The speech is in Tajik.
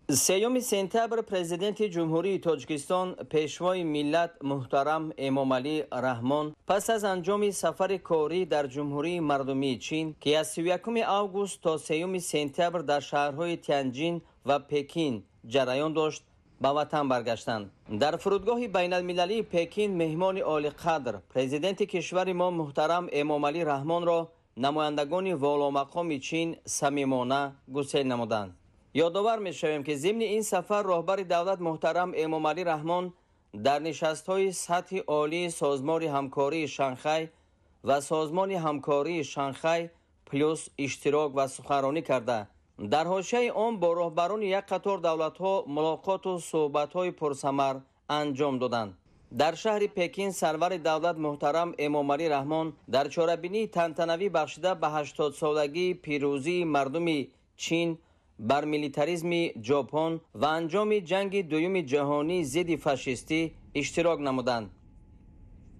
3 сентябр Президенти Ҷумҳурии Тоҷикистон, Пешвои миллат муҳтарам Эмомалӣ Раҳмон пас аз анҷоми сафари корӣ дар Ҷумҳурии Мардумии Чин, ки аз 31 август то 3 сентябр дар шаҳрҳои Тянҷин ва Пекин ҷараён дошт, ба ватан баргаштанд. Дар фурудгоҳи байналмилалии Пекин меҳмони олиқадр, Президенти кишвари мо муҳтарам Эмомалӣ Раҳмонро намояндагони воломақоми Чин самимона гусел намуданд. Ёдовар мешавем, ки зимни ин сафар роҳбари давлат муҳтарам Эмомалӣ Раҳмон дар нишастҳои сатҳи олии Созмони ҳамкории Шанхай ва Созмони ҳамкории Шанхай плюс иштирок ва суханронӣ карда, дар ҳошияи он бо роҳбарони як қатор давлатҳо мулоқоту суҳбатҳои пурсамар анҷом доданд. Дар шаҳри Пекин сарвари давлат муҳтарам Эмомалӣ Раҳмон дар чорабинии тантанавӣ бахшида ба 80-солагии пирӯзии мардуми Чин бар милитаризми Ҷопон ва анҷоми ҷанги дуюми ҷаҳонии зидди фашистӣ иштирок намуданд.